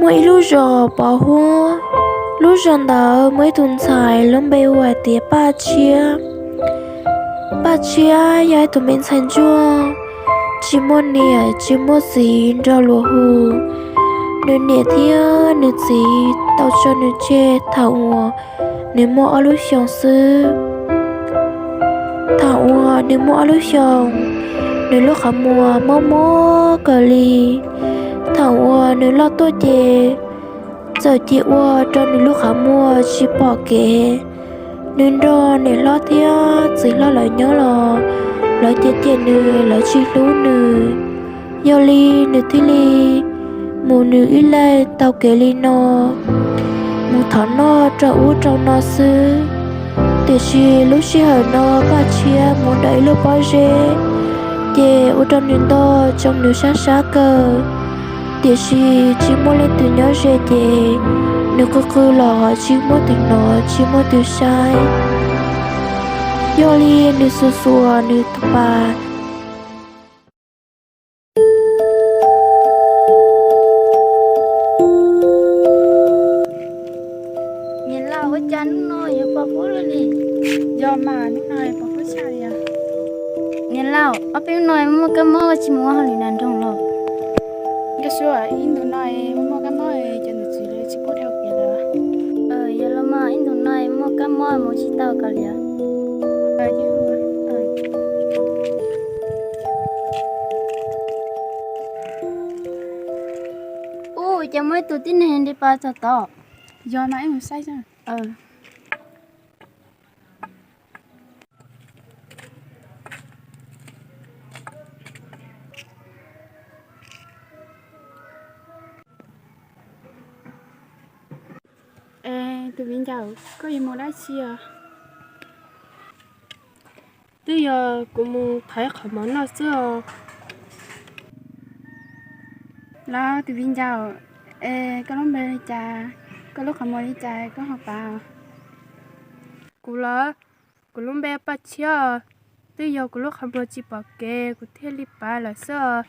Muaj ib lub zos pov huab, lub zos ntawd muaj ib tug ntxhais lub npe hu hais tias Paj Tshiab. Paj Tshiab yog ib tug me ntxhais ntsuag, tsis muaj niam tsis muaj txiv nrog luag hu. Nws niam thiab nws txiv tau tso nws tseg thaum uas nws muaj ob lub xyoos xwb. Thaum uas nws muaj ob lub xyoos, nws lub qhov muag mob mob kawg li. Thaum uas nws loj tuaj ces txawm cia ua rau nws lub qhov muag tsis pom kev. Nws nrog niam hlob thiab txiv hlob lawv nyob los lawv cem cem nws, lawv tsis hlub nws. Yog li nws thiaj li mus nws ib leeg taug kev li no, mus thov noj rau ub rau no xwb. Tiam sis lub sij hawm no Paj Tshiab mus ntawm ib lub pob zeb, ces ua rau nws ntog tsoo nws sab sab kawg. Tiam sis tsis muaj leej twg nyob ze ces nws qw qw los tsis muaj tus hnov tsis muaj tus saib. Yog li nws xuas xuas nws tus pas. Niam laus, ua cas hnub no yuav pos huab luaj li? Yog mas, hnub no pos huab tshaj li os. Niam laus, ob peb hnub no muaj kab mob, koj tsis mus ua hauj lwm nram nroog los? Nkauj Suab, ib ntus no muaj muaj kab mob, cov ntawm txiv lawv tsis pub dhau kev lawm. Yog los mas, ib ntus no muaj kab mob mus tsis tau kawg li os. Ub, cas muaj ib tug tib neeg nres pas txog tod. Yog mas, wb mus saib seb. Es tus viv ncaus, koj yuav mus dab tsi os? Twb yog kuv mus thov ib qho mov noj xwb os. Los tus viv ncaus, es koj lub npe li cas, koj lub qhov muag li cas koj ho pav? Kuv los, kuv lub npe Paj Tshiab. Twb yog kuv lub qhov muag tsis pom kev kuv thiaj li pav lawm xwb os.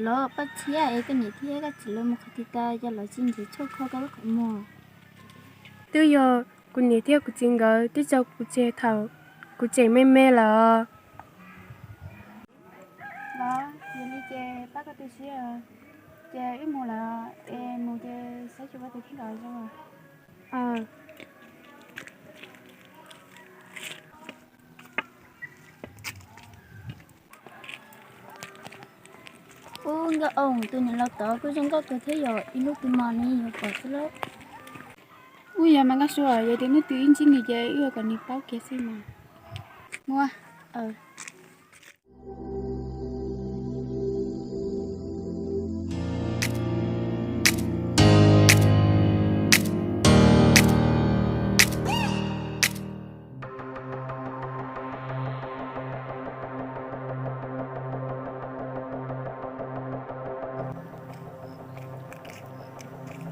Los Paj Tshiab, es koj niam thiab koj txiv lawv mus qhov twg tas, cas lawv tsis nrhiav tshuaj kho koj lub qhov muag? Twb yog kuv niam thiab kuv txiv nkawd twb tso kuv tseg thaum kuv tseem me me lawm os. Los yog li ces pab koj tu siab, ces wb mus lawm, es mus ces saib xyuas ua tus kheej kom zoo. Ub, Nkauj Oo, tus niam laus tod kuj zoo nkauj kawg thiab yom, ib hnub twg mas nws yuav pom xwb lauj. Ub, yog mas Nkauj Suab, yog tias hnub twg wb ntsib nws ces wb kom nws paub kiag xwb mas. Muaj.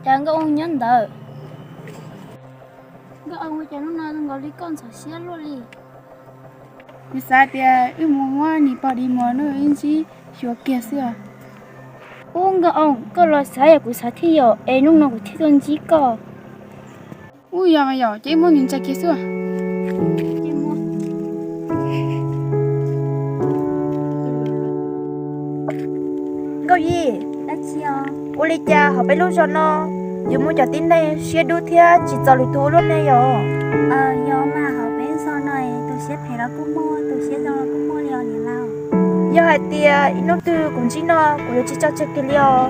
Cas Nkauj Oo nyob ntawd? Nkauj Oo, ua cas hnub no zoo nkaus li koj ntxhov siab luaj li? Kuv xav tias wb mus muab nim pog di mus no wb ntsib xyuas kiag xwb. Ub, Nkauj Oo, koj los xav yam kuv xav thiab yom, es hnub no kuv thiaj tuaj ntsib koj. Ub, yog mas yom, ces wb muab nws ntsia kiag xwb. Nkauj Yim, ua li cas hauv peb lub zos no yuav muaj cov tib neeg siab dub thiab tsis txaus lwm tus ua luaj ne yom? Yog mas, hauv peb zos no tus siab phem los kuj muaj, tus siab zoo los kuj muaj li os niam laus. Yog hais tias ib hnub twg kuv ntsib no kuv yuav tsis tso tseg kiag li os.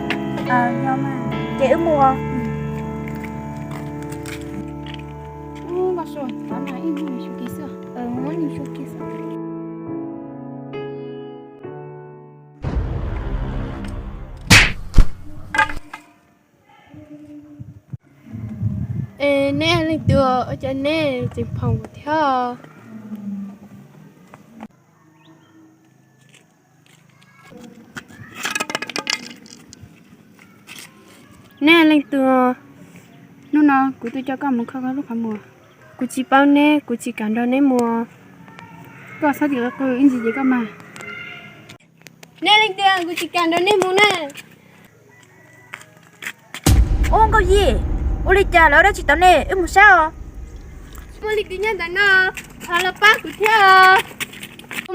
Ces wb mus. Es neb leej twg, ua cas neb tseem phoom thiab? Neb leej twg? Hnub no kuv tuaj coj koj mus kho koj lub qhov muag. Kuv tsis paub neb, kuv tsis kam nrog neb mus. Koj txhob tim qw qw ib ntsis ces koj mag. Neb leej twg, kuv tsis kam nrog neb mus na. Ub Nkauj Yij, ua li cas lawv dab tsis tau nej, wb mus saib os. Muaj li tus nyob ntawm no, thov los pab kuv thiab.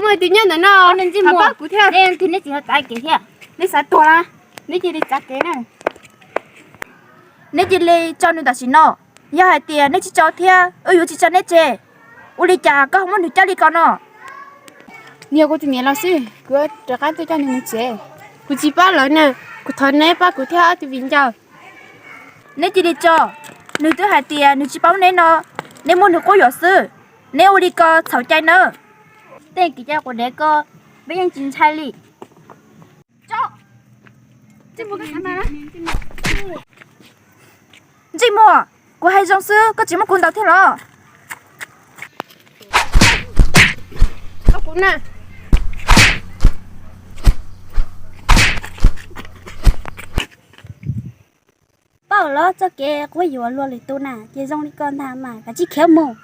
Muaj tus nyob ntawm no, thov pab kuv thiab. Nej tsis txav kev thiab, nej xav tuag na, nej cia li txav kev na. Neb cia li tso nws tam sim no. Yog hais tias neb tsis tso thiab, wb yuav tsis tso neb tseg. Ua li cas koj ho muab nws coj li ko no? Nws yog kuv tus niam laus xwb, kuv rov qab tuaj coj nws mus tsev. Kuv tsis paub lawm na, kuv thov neb pab kuv thiab ob tug viv ncaus. Neb cia li tso, nws twb hais tias nws tsis paub neb no, neb muab nws quab yuam xwb. Neb ua li ko txhaum cai nawb. Tej kev cai quav dev ko, peb yeej tsis ntshai li. Ntsej muag, kuv hais zoo xwb koj tsis muab kuv ntaus thiab los? Paub los txoj kev quab yuam luag lwm tus na ces zoo li ko ntag mas kav tsij khiav mus.